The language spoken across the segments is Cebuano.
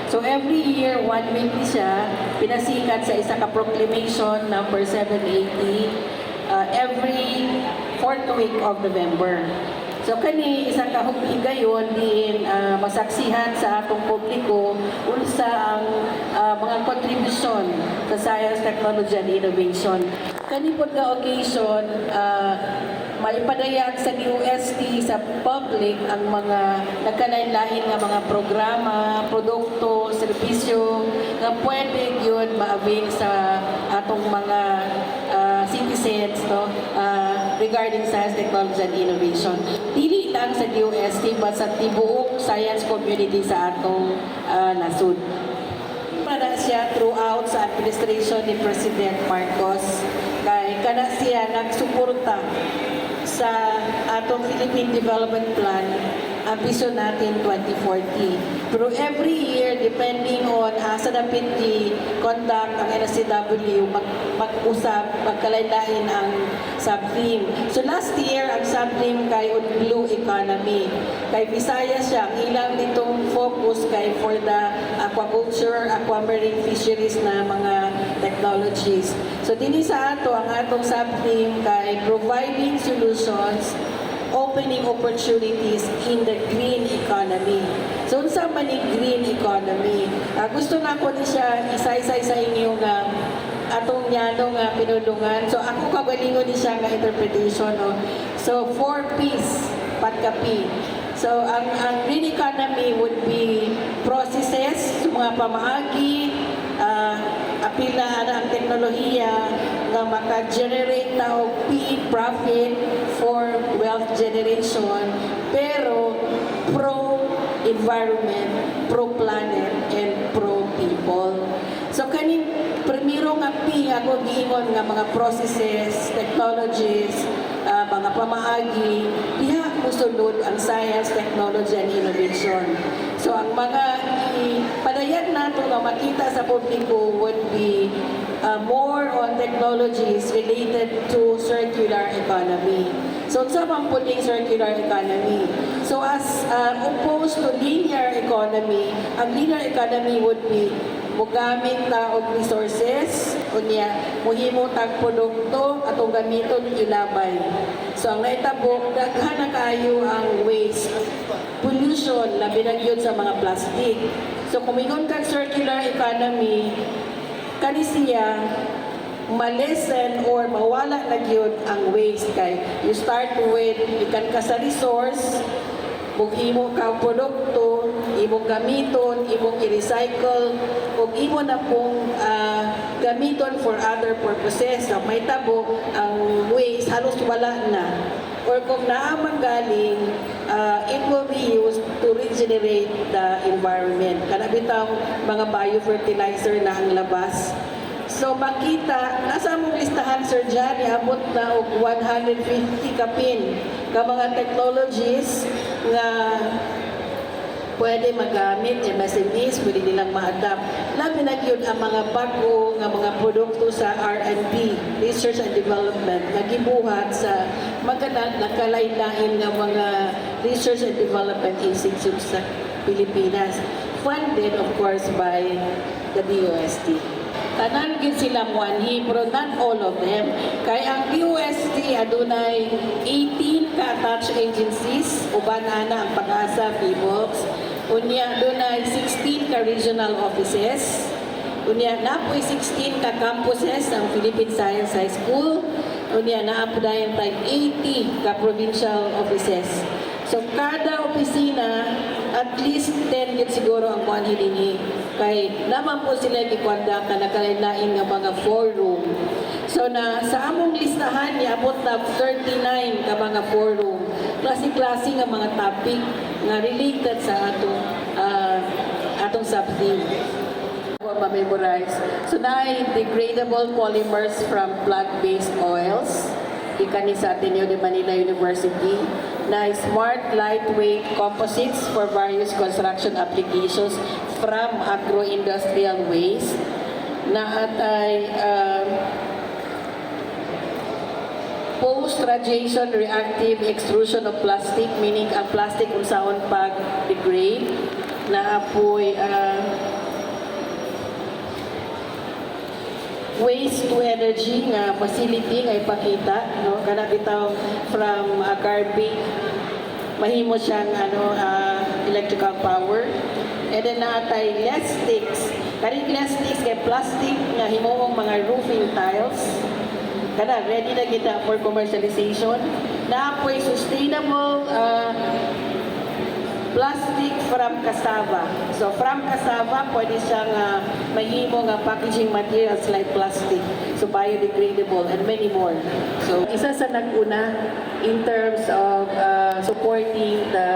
So every year, one week ni siya, pinasikat sa isa ka proclamation number 780 every fourth week of November. So kani isa ka higayon din masaksihan sa atong publiko unsa ang mga kontribusyon sa science, technology and innovation. Kani pod nga occasion, maipadayag sa DOST sa public ang mga nagkalain-lain nga mga programa, produkto, serbisyo nga pwede gyud ma-avail sa atong mga citizens, no, regarding science, technology and innovation. Dili lang sa DOST but sa tibuok science community sa atong nasud. Para siya throughout sa administration ni President Marcos kay kana siya nagsuporta sa atong Philippine Development Plan Ambisyon Natin 2040. Pero every year, depending on asa dapit i-conduct ang NSCW, mag-usab, magkalain-lain ang sub-theme. So last year, ang sub-theme kay on blue economy. Kay Visayas siya, ang ilang ditong focus kay for the aquaculture, aquamarine fisheries na mga technologies. So dinhi sa ato, ang atong sub-theme kay providing solutions, opening opportunities in the green economy. So unsa man ni green economy? Gusto na ko ni siya isaysay sa inyo nga atong nyano nga pinulungan. So ako kagalingon ni siya nga interpretation, no. So four P's, patkapi. So ang green economy would be processes, mga pamaagi, apila na ang teknolohiya nga maka-generate ta og P, profit for wealth generation, pero pro environment, pro planet and pro people. So kaning primero nga P nga ako giingon nga mga processes, technologies, mga pamaagi, diha mosulod ang science, technology and innovation. So ang mga ipadayag nato nga makita sa publiko would be more on technologies related to circular economy. So unsa man pud ning circular economy? So as opposed to linear economy, ang linear economy would be mugamit ta og resources, unya muhimo tag produkto atong gamiton, ilabay. So ang nahitabo, daghan na kaayo ang waste, pollution, labi na gyud sa mga plastic. So kung ingon kag circular economy, kani siya ma-lessen or mawala na gyud ang waste kay you start with ikan ka sa resource, mughimo ka og produkto, imong gamiton, imong i-recycle ug imo na pong gamiton for other purposes. So may tabo ang waste halos wala na or kung naa man galing, it will be used to regenerate the environment, kana bitang mga biofertilizer na ang labas. So makita, nasa among listahan, Sir John, iabot na og 150 kapin ka mga technologies nga pwede magamit MSMEs, pwede nilang ma-adapt. Labi na gyud ang mga bago nga mga produkto sa R&D, Research and Development, nga gibuhat sa mga nakalain-lain nga mga research and development institutes sa Pilipinas. Funded, of course, by the DOST. Tanan gyud sila muanhi, pero not all of them. Kay ang DOST adunay 18 ka attached agencies, uban ana ang PAGASA, PHIVOLCS. Unya adunay 16 ka regional offices. Unya naa poy 16 ka campuses ang Philippine Science High School. Unya naa po dayon tay 80 ka provincial offices. So kada opisina, at least 10 gyud siguro ang muanhi dinhi. Kay naman po sila gikwanda ka nakalain nga mga forum. So na sa among listahan, niabot na 39 ka mga forum. Klase-klase nga mga topic nga related sa atong sub-theme ma-memorize. So naay degradable polymers from plant-based oils. Gikan ni sa Ateneo de Manila University. Na smart lightweight composites for various construction applications from agro-industrial waste. Na atay post-radiation reactive extrusion of plastic, meaning ang plastic unsaon pag-degrade. Na apoy waste to energy nga facility nga ipakita, no? Kana bitaw from garbage mahimo siyang ano electrical power. And then naa tay less sticks. Kaning less sticks kay plastic nga himuong mga roofing tiles. Kana ready na kita for commercialization. Naa poy sustainable plastic from cassava. So from cassava, pwede siyang mahimo nga packaging materials like plastic. So biodegradable and many more. So isa sa nag-una in terms of supporting the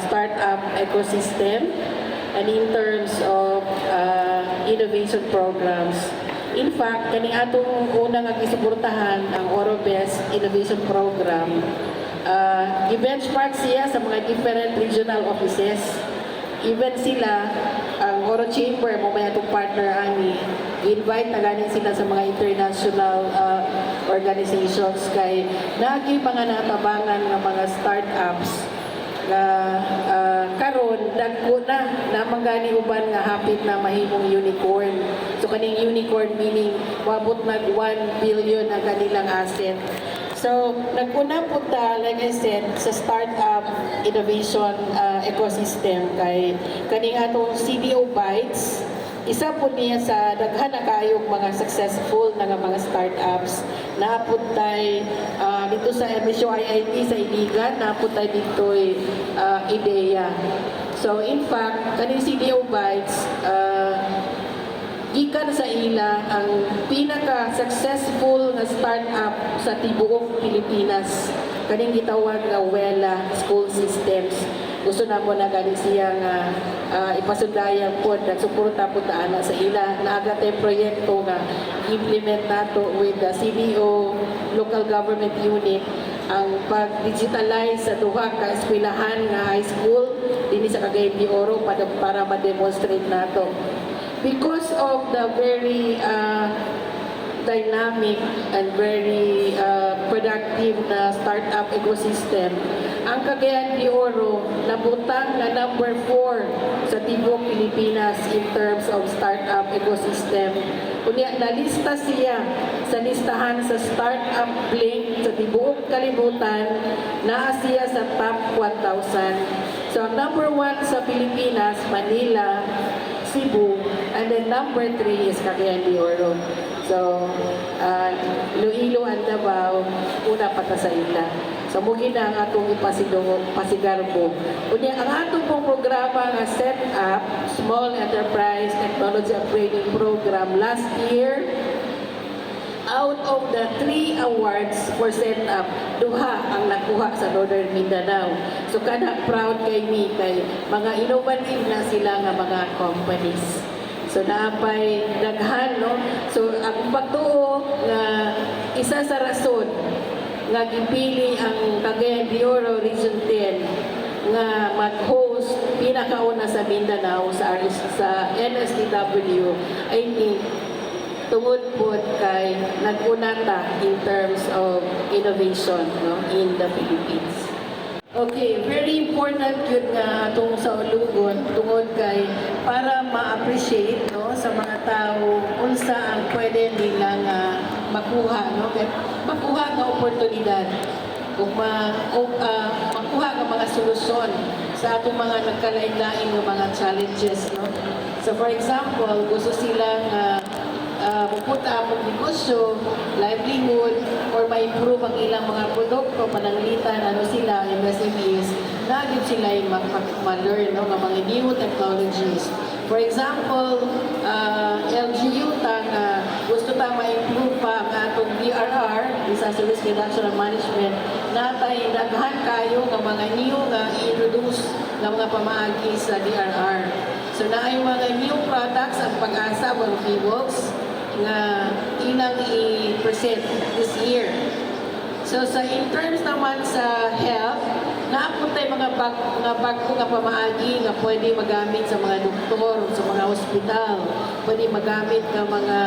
startup ecosystem and in terms of innovation programs. In fact, kaning atong una nga gisuportahan, ang Oro Best Innovation Program, i-benchmark siya sa mga different regional offices. Even sila, ang Oro Chamber, mao may atong partner ani, invite na ganin sila sa mga international organizations kay nagi mga natabangan ng mga startups nga karon dagko na naman gani uban nga hapit na mahimong unicorn. So kaning unicorn meaning moabot nag 1 billion ang kanilang asset. So nag-una po ta, like I said, sa startup innovation ecosystem kay kaning atong CDO Bytes, isa po niya sa daghan na kaayong mga successful na nga mga startups. Naa pod tay dito sa MSU IIT sa Iligan, naa pod tay dito IDEA. So in fact, kaning CDO Bytes, gikan sa ila ang pinaka-successful nga startup sa tibuok Pilipinas, kaning gitawag nga Wela School Systems. Gusto namo na gani siya nga ipasundayan pod, nagsuporta pod ta ana sa ila. Naa tay proyekto nga implement nato with the CDO local government unit ang pag-digitalize sa duha ka eskwelahan nga high school dinhi sa Cagayan de Oro para ma-demonstrate nato because of the very dynamic and very productive na startup ecosystem. Ang Cagayan de Oro nabutang na number 4 sa tibuok Pilipinas in terms of startup ecosystem. Unya nalista siya sa listahan sa Startup Blink sa tibuok kalibutan, naa siya sa top 1,000. So ang number 1 sa Pilipinas, Manila, Cebu, and then number 3 is Cagayan de Oro. So, Iloilo and Davao, una pa ta sa ila. So, mao na ang atong ipasigo, pasigarbo. Unya, ang atong pong programa nga set up, Small Enterprise Technology Upgrading Program, last year, out of the three awards for setup, duha ang nakuha sa Northern Mindanao. So kana proud kay mi kay mga innovative na sila nga mga companies. So naapay daghan, no. So ang pagtuo nga isa sa rason nga gipili ang Cagayan de Oro Region 10 nga mag-host pinakauna sa Mindanao sa RS, sa NSTW ay ni tungod po kay nag-una ta in terms of innovation, no, in the Philippines. Okay, very important yun nga atong saulugon tungod kay para ma-appreciate, no, sa mga tao unsa ang pwede nila nga makuha, no, kay makuha nga oportunidad kung ma o, makuha nga mga solusyon sa atong mga nagkalain-lain nga mga challenges, no. So for example, gusto sila nga put up ang negosyo, livelihood, or ma-improve ang ilang mga produkto, pananglitan, ano sila, MSMEs, naa gyud sila yung ma-learn, no, nga mga new technologies. For example, LGU ta nga gusto ta ma-improve pa ang atong DRR, Disaster Risk Reduction and Management, naa tay daghan kayo nga mga new nga i-introduce nga mga pamaagi sa DRR. So naay mga new products ang PAGASA o PHIVOLCS nga ilang i-present this year. So sa in terms naman sa health, naa pod tay mga bag-o nga pamaagi nga pwede magamit sa mga doktor, sa mga hospital, pwede magamit nga mga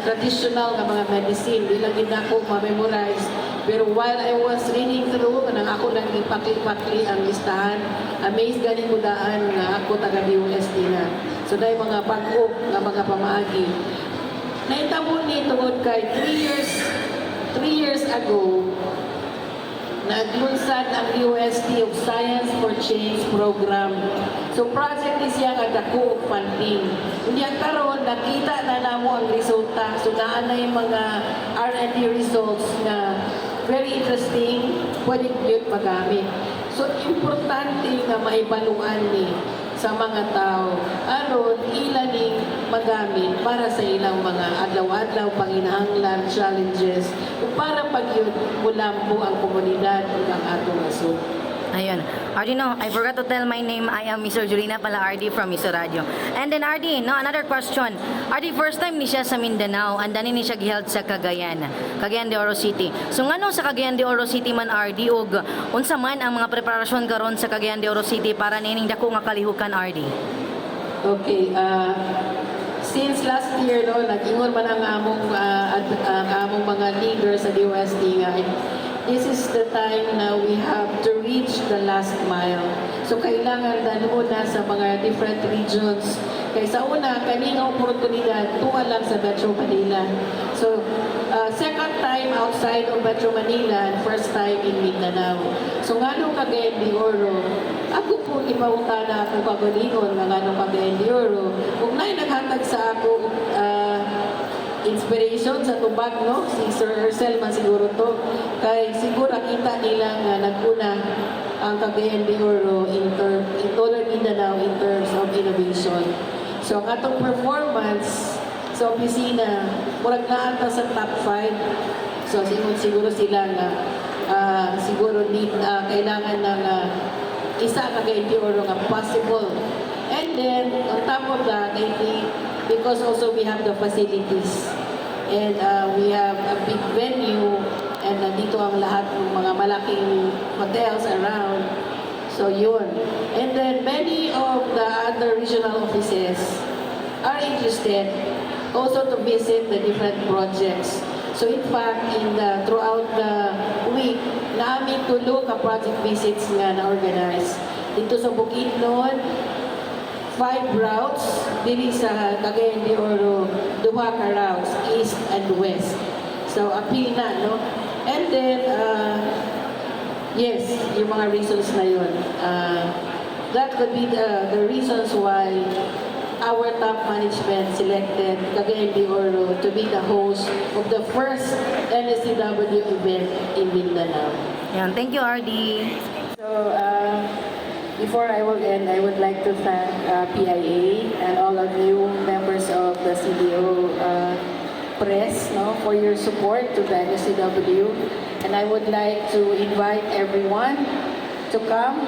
traditional nga mga medicine. Di lang gid nako ma-memorize. Pero while I was reading through, kanang ako lang ipakli-pakli ang listahan, amazed gani ko daan nga ako taga DOST na. So dahil mga bag-o nga mga pamaagi. Nahitabo ni tungod kay 3 years ago, naglunsad ang DOST og Science for Change program. So project ni siya nga dako og funding. Unya karon nakita na namo ang resulta. So naa na yung mga R&D results nga very interesting, pwede gyud magamit. So importante nga maibaluan ni sa mga tao aron ila ning magamit para sa ilang mga adlaw-adlaw panginahanglan, challenges, ug para pagyud mulambo ang komunidad ug ang atong nasod. Ayun. RD, no, I forgot to tell my name. I am Mr. Julina pala, RD from Mr. Radio. And then, RD, no, another question. RD, first time ni siya sa Mindanao, and dani ni siya giheld sa Cagayan, Cagayan de Oro City. So, ngano sa Cagayan de Oro City man, RD, ug unsa man ang mga preparasyon karon sa Cagayan de Oro City para nining dako nga kalihukan, RD? Okay, since last year, no, nag-ingon man ang among mga leaders sa DOST nga this is the time na we have to reach the last mile. So kailangan dalhon na sa mga different regions. Kay sa una, kaning oportunidad tuwa lang sa Metro Manila. So second time outside of Metro Manila and first time in Mindanao. So nganong Cagayan de Oro? Ako po ipangutana ako kagalingon nga nganong Cagayan de Oro. Kung naay naghatag sa ako inspiration sa tubag, no, si Sir Ercel man siguro to, kay siguro kita nila nga naguna ang Cagayan de Oro in Northern Mindanao in terms of innovation. So ang atong performance sa opisina, murag naa ta sa top 5. So siguro siguro sila nga siguro need, kailangan ng isa ka Cagayan de Oro nga possible. And then on top of that, I think because also we have the facilities and we have a big venue and nandito ang lahat ng mga malaking hotels around. So yun. And then many of the other regional offices are interested also to visit the different projects. So in fact, in the throughout the week, naa mi tulo ka project visits nga na-organize. Dito sa Bukidnon, five routes, diri sa Cagayan de Oro, duha ka routes, east and west. So apil na, no? And then, yes, yung mga reasons na yun. That could be the reasons why our top management selected Cagayan de Oro to be the host of the first NSTW event in Mindanao. Yan, thank you, RD. So, before I will end, I would like to thank PIA and all of you members of the CDO press, no, for your support to the NSTW. And I would like to invite everyone to come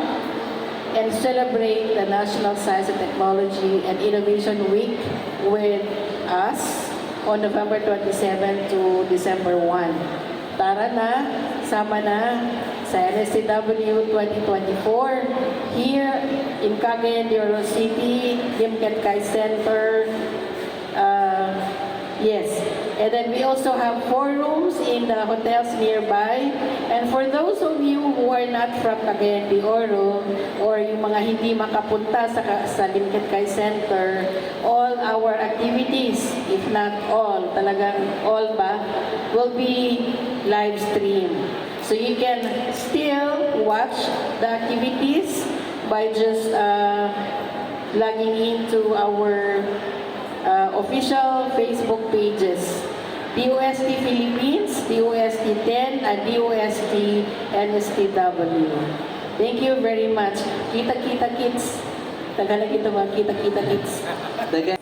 and celebrate the National Science and Technology and Innovation Week with us on November 27 to December 1. Tara na, sama na sa NSTW 2024 here in Cagayan de Oro City, Limketkai Center. Yes. And then we also have four rooms in the hotels nearby. And for those of you who are not from Cagayan de Oro or yung mga hindi makapunta sa Limketkai Center, all our activities, if not all, talagang all ba, will be live stream. So you can still watch the activities by just logging into our official Facebook pages. DOST Philippines, DOST 10, and DOST NSTW. Thank you very much. Kita-kita kits. Tagalog ito mga kita-kita kits. Dagan.